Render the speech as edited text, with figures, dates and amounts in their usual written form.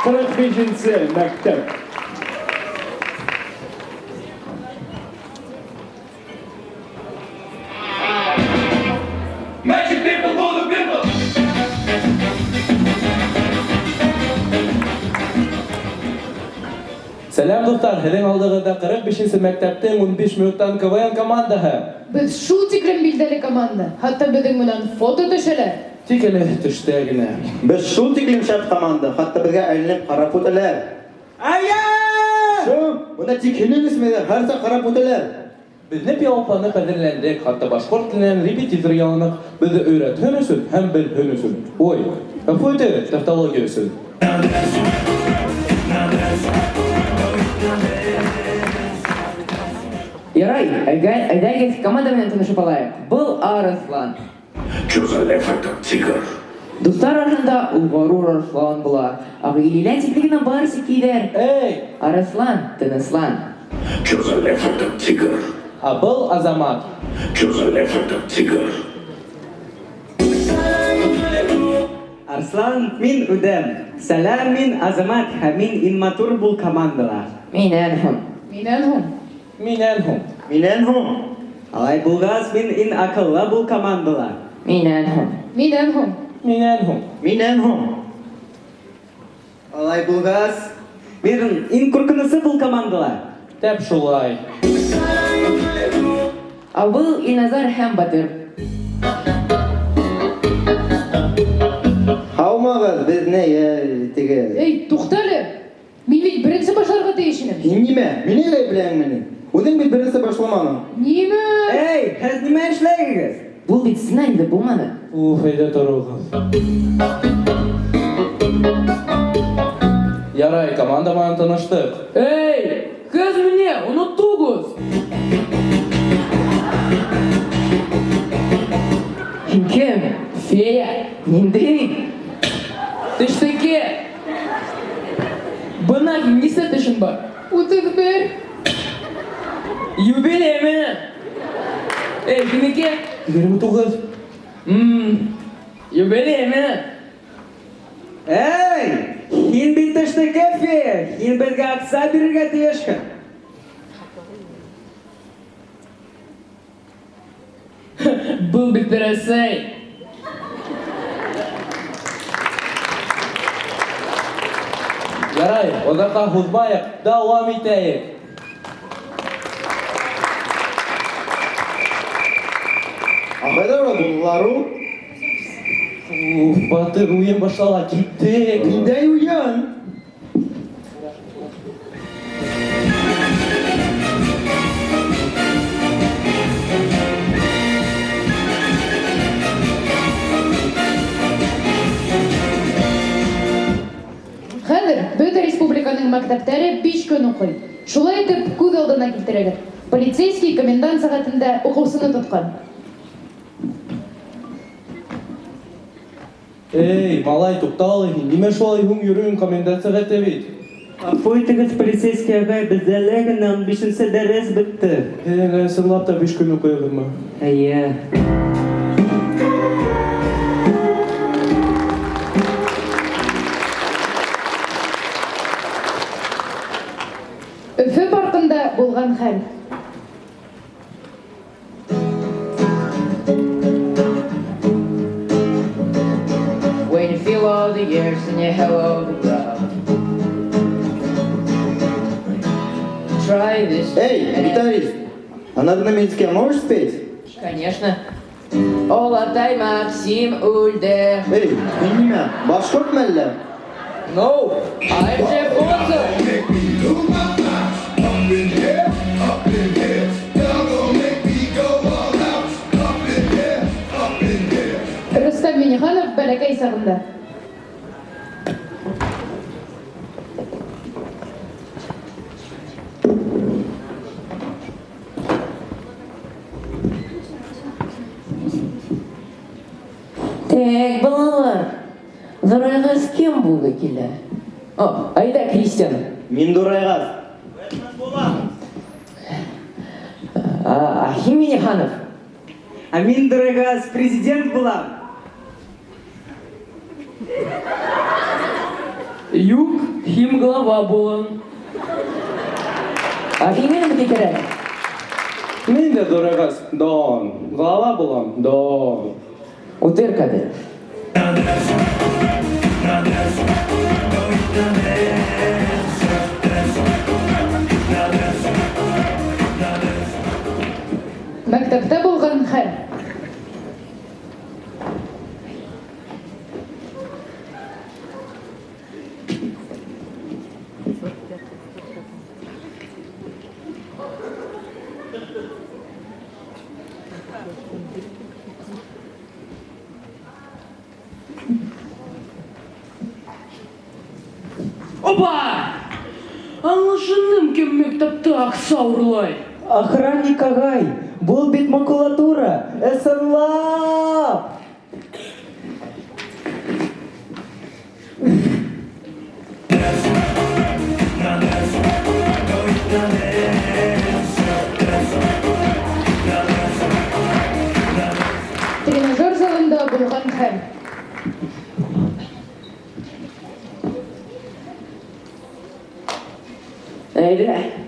45 нче мәктәп. Magic people, voodoo people. Сәләм, дуҫтар! Һеҙҙең алдығыҙҙа 45 нсе мәктәптең 15 минуттан КВН командаһы. Беҙ шул тиклем билдәле команда, хатта беҙҙең менән фото төшәләр. Тик әле төштә генә. Беҙ шул тиклем шәп команда, хатта беҙгә әйләнеп ҡарап үтәләр. Әйе! Шым, бында тик һинең өсмәйҙәр, һәр саҡ ҡарап үтәләр. Беҙ ныҡ яуапланып әҙерләндек, хатта башҡорт теленән репетитор ялланыҡ, беҙҙе өйрәтһен өсөн һәм белһен өсөн. Ой, ғәфү итегеҙ, тавтология өсөн. Ярай, әйҙәгеҙ команда менән танышып алайыҡ. Был Арыҫлан. Дуҫтар араһында ул ғорур арыҫлан була. Ағиҙелдән тиклегенә барысы киҙәр. Эй, Арыҫлан, тыныслан. ә был Азамат. Арслан, мин үҙем. Сәләм, мин Азамат һәм мин иң матур был командала. Минән һуң. Минән һуң. Минән һуң. Минән һуң. Алай булғас, мин иң аҡыллы был командала. Минән һуң. Минән һуң. Минән һуң. Минән һуң. Алай булғас, мин иң ҡурҡынысы был командала. Тәп шулай. Ә был Илназар һәм Батыр. Һаумығыҙ, беҙ ни, теге. Эй, туҡта әле. Мин бит беренсе башларға тейеш инем. Һин нимә? Мине ғәйепләйһеңме ни? Үҙең бит беренсе башламаның. Нимә? Эй, һеҙ нимә эшләйһегеҙ? Был бит сценарийҙа булманы. Уф, әйҙә тороғоҙ. Ярай, команда менән таныштыҡ. Эй, һеҙ мине оноттоғоҙ! Һин кем? Фея, Ниндәй? төштәге. Бына һин нисә тешең бар? 31. Юбилей менән. Эй, һинеке? 29. Юбилей менән. Эй, һин бит төштәге фея, һин беҙгә аҡса бирергә тейешһең. Был бит Рәсәй. Ярай, оҙаҡҡа һуҙмайыҡ, дауам итәйек. Ә ҡайҙа булдылар ул? Уф, Батыр, уйын башлала, киттек. Ниндәй уйын? Хәҙер бөтә республиканың мәктәптәре 5 көн уҡый. Шулай итеп, күҙ алдына килтерегеҙ. Полицейский комендант сәғәтендә уҡыусыны тотҡан. Эй, малай, туҡта әле һин. Нимә шулай һуң йөрөйһөң, комендант сәғәте бит. Ғәфү итегеҙ, полицейский ағай, беҙҙә әле генә 15-нсе дәрес бөттө. Һеҙ ысынлап та 5 көн уҡыйһығыҙмы? Эйе. Өфө паркында булған хәл. When you feel all the years and you hello the ground. Try this. Эй, гитарист, а на одном языке можешь спеть? Конечно. Олатай Максим үлде. Эй, һин нимә? Башҡортмо әллә? No, I'm Jeff Gonzo. Up in here, up in here. Y'all gonna make me go all out. Up in here, up in here. Рөстәм Миңнеханов бәләкәй сағында. Так, балалар, ҙурайғас кем булғы килә? О, айҙа, Кристиан. Мин ҙурайғас. А һин Миңнеханов. Ә мин ҙурайғас президент булам. Юк, һин глава булың. Ә һиңә нимә кәрәк? Мин дә ҙурайғас Дон. Глава булам, Дон. Утыр, Кадер. Мәктәптә булган хәл. Опа! Аңлашыным кем мәктәптә аҡса урлай. Охранник агай, был бит макулатура, ысынлап! Тренажер залында булган хәл. Әйдә.